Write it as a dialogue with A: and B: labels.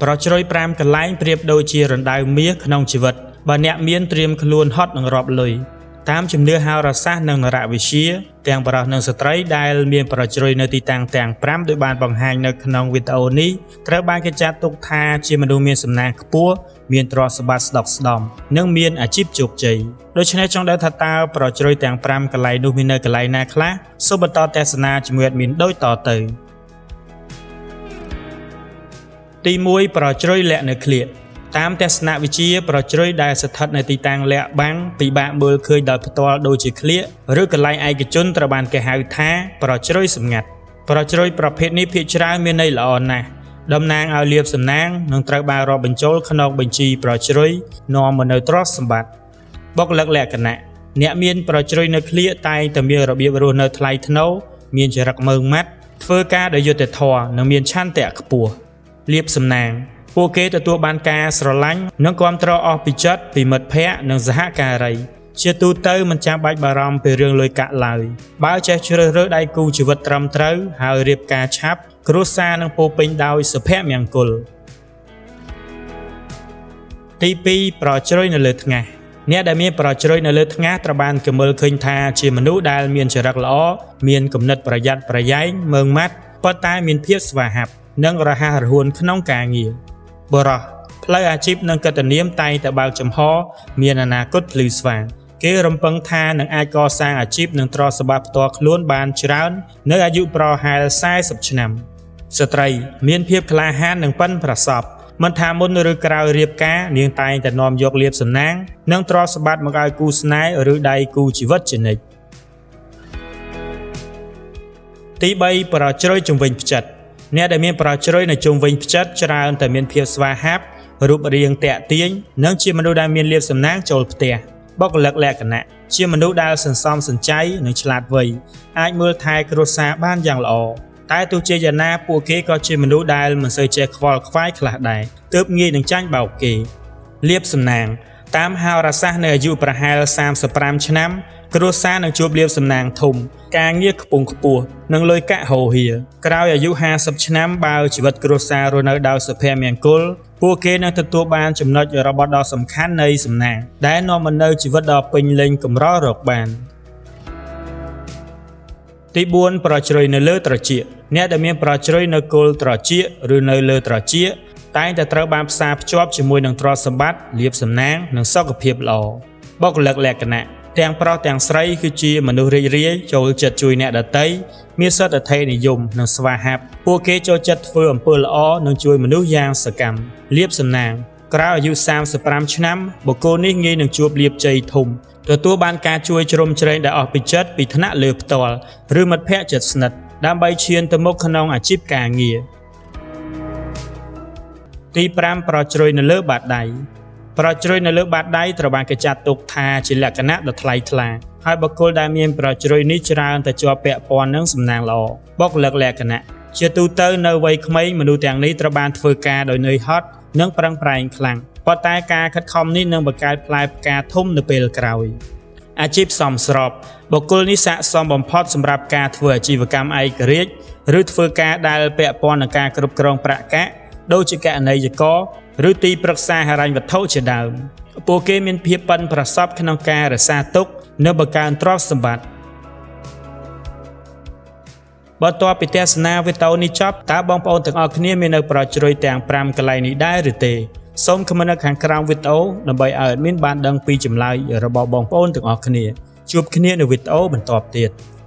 A: ប្រជ្រុយ5កន្លែងប្រៀបដូចជារណ្ដៅមាសក្នុងជីវិតបើអ្នកមានត្រៀមខ្លួនហត់នឹងរាប់លុយតាមជំនឿហោរាសាស្ត្រនិងនរវិទ្យាទាំងបុរសនិងស្ត្រីដែលមានប្រជ្រុយនៅទីតាំងទាំង5ដោយបានបង្ហាញនៅក្នុងវីដេអូនេះត្រូវបានគេចាត់ទុកថាជាមនុស្សមានសំណាងខ្ពស់មានទ្រព្យសម្បត្តិស្ដុកស្ដំនិងមានអាជីពជោគជ័យដូច្នេះចង់ដឹងថាតើប្រជ្រុយទាំង5កន្លែងនោះមាននៅកន្លែងណាខ្លះសូមបន្តទស្សនាជាមួយ admin ដូចតទៅទី1ប្រជ្រុយលាក់នៅក្លៀកតាមទស្សនវិជ្ជាប្រជ្រុយដែលស្ថិតនៅទីតាំងលាក់បាំងពិបាកមើលឃើញដោយផ្ទាល់ដូចជាក្លៀកឬកន្លែងឯកជនត្រូវបានគេហៅថាប្រជ្រុយសម្ងាត់ប្រជ្រុយប្រភេទនេះភាគច្រើនមានន័យល្អណាស់តំណាងឲ្យលាភសំណាងនិងត្រូវបានរាប់បញ្ចូលក្នុងបញ្ជីប្រជ្រុយនាំមកនូវទ្រព្យសម្បត្តិបុគ្គលិកលក្ខណៈអ្នកមានប្រជ្រុយនៅក្លៀកតែងតែមានរបៀបរស់នៅថ្លៃថ្នូរមានចរិតម៉ឺងម៉ាត់ធ្វើការដោយយុត្តិធម៌និងមានឆន្ទៈខ្ពស់លាភសំណាងពួកគេទទួលបានការស្រឡាញ់និងគាំទ្រអស់ពីចិត្តពីមិត្តភ័ក្តិនិងសហការីជាទូទៅមិនចាំបាច់បារម្ភពីរឿងលុយកាក់ឡើយបើចេះជ្រើសរើសដៃគូជីវិតត្រឹមត្រូវហើយរៀបការឆាប់គ្រួសារនឹងពោពេញដោយសុភមង្គលទី2ប្រជ្រុយនៅលើថ្ងាសអ្នកដែលមានប្រជ្រុយនៅលើថ្ងាសត្រូវបានគេមើលឃើញថាជាមនុស្សដែលមានចរិតល្អមានគំនិតប្រយ័ត្នប្រយែងម៉ឺងម៉ាត់ប៉ុន្តែមានភាពស្វាហាប់និងរហ័សរហួនក្នុងការងារបុរសផ្លូវអាជីពនិងកិត្តិនាមតែងតែបើកចំហមានអនាគតភ្លឺស្វាងគេរំពឹងថានឹងអាចកសាងអាជីពនិងទ្រព្យសម្បត្តិផ្ទាល់ខ្លួនបានច្រើននៅអាយុប្រហែល40ឆ្នាំស្ត្រីមានភាពក្លាហាននិងប៉ិនប្រសប់មិនថាមុនឬក្រោយរៀបការនាងតែងតែនាំយកលាភសំណាងនិងទ្រព្យសម្បត្តិមកឲ្យគូស្នេហ៍ឬដៃគូជីវិតជានិច្ចទី3ប្រជ្រុយជុំវិញផ្ចិតអ្នកដែលមានប្រជ្រុយនៅជុំវិញផ្ចិតច្រើនតែមានភាពស្វាហាប់រូបរាងទាក់ទាញនិងជាមនុស្សដែលមានលាភសំណាងចូលផ្ទះបុគ្គលិកលក្ខណៈជាមនុស្សដែលសន្សំសំចៃនិងឆ្លាតវៃអាចមើលថែគ្រួសារបានយ៉ាងល្អតែទោះជាយ៉ាងណាពួកគេក៏ជាមនុស្សដែលមិនសូវចេះខ្វល់ខ្វាយខ្លះដែរទើបងាយនឹងចាញ់បោកគេលាភសំណាងតាមហោរាសាស្ត្រនៅអាយុប្រហែល35ឆ្នាំគ្រួសារនឹងជួបលាភសំណាងធំការងារខ្ពង់ខ្ពស់និងលុយកាក់ហូរហៀក្រោយអាយុ50ឆ្នាំបើជីវិតគ្រួសាររស់នៅដោយសុភមង្គលពួកគេនឹងទទួលបានចំណុចរបត់ដ៏សំខាន់នៃសំណាងដែលនាំមកនូវជីវិតដ៏ពេញលេញកម្ររកបានទី4ប្រជ្រុយនៅលើត្រចៀកអ្នកដែលមានប្រជ្រុយនៅគល់ត្រចៀកឬនៅលើត្រចៀកតែងតែត្រូវបានផ្សារភ្ជាប់ជាមួយនឹងទ្រព្យសម្បត្តិលាភសំណាងនិងសុខភាពល្អបុគ្គលិកលក្ខណៈទាំងប្រុសទាំងស្រីគឺជាមនុស្សរីករាយចូលចិត្តជួយអ្នកដទៃមានសុទិដ្ឋិនិយមនិងស្វាហាប់ពួកគេចូលចិត្តធ្វើអំពើល្អនិងជួយមនុស្សយ៉ាងសកម្មលាភសំណាងក្រោយអាយុ35ឆ្នាំបុគ្គលនេះងាយនឹងជួបលាភជ័យធំទទួលបានការជួយជ្រោមជ្រែងដែលអស់ពីចិត្តពីថ្នាក់លើផ្ទាល់ឬមិត្តភ័ក្តិជិតស្និទ្ធដើម្បីឈានទៅមុខក្នុងអាជីពការងារទី5ប្រជ្រុយនៅលើបាតដៃប្រជ្រុយនៅលើបាតដៃត្រូវបានគេចាត់ទុកថាជាលក្ខណៈដ៏ថ្លៃថ្លាហើយបុគ្គលដែលមានប្រជ្រុយនេះច្រើនតែជាប់ពាក់ព័ន្ធនឹងសំណាងល្អបុគ្គលិកលក្ខណៈជាទូទៅនៅវ័យក្មេងមនុស្សទាំងនេះត្រូវបានធ្វើការដោយនឿយហត់និងប្រឹងប្រែងខ្លាំងប៉ុន្តែការខិតខំនេះនឹងបង្កើតផ្លែផ្កាធំនៅពេលក្រោយអាជីពសមស្របបុគ្គលនេះស័ក្តិសមបំផុតសម្រាប់ការធ្វើអាជីវកម្មឯករាជ្យឬធ្វើការដែលពាក់ព័ន្ធនឹងការគ្រប់គ្រងប្រាក់កាក់ដូចជាគណនេយ្យករឬទីប្រឹក្សាហិរញ្ញវត្ថុជាដើមពួកគេមានភាពប៉ិនប្រសប់ក្នុងការរក្សាទុកនិងបង្កើនទ្រព្យសម្បត្តិបន្ទាប់ពីទស្សនាវីដេអូនេះចប់តើបងប្អូនទាំងអស់គ្នាមាននៅប្រជ្រុយទាំង5កន្លែងនេះដែរឬទេសូមខមមិននៅខាងក្រោមវីដេអូដើម្បីឲ្យ admin បានដឹងពីចម្លើយរបស់បងប្អូនទាំងអស់គ្នាជួបគ្នានៅវីដេអូបន្ទាប់ទៀត។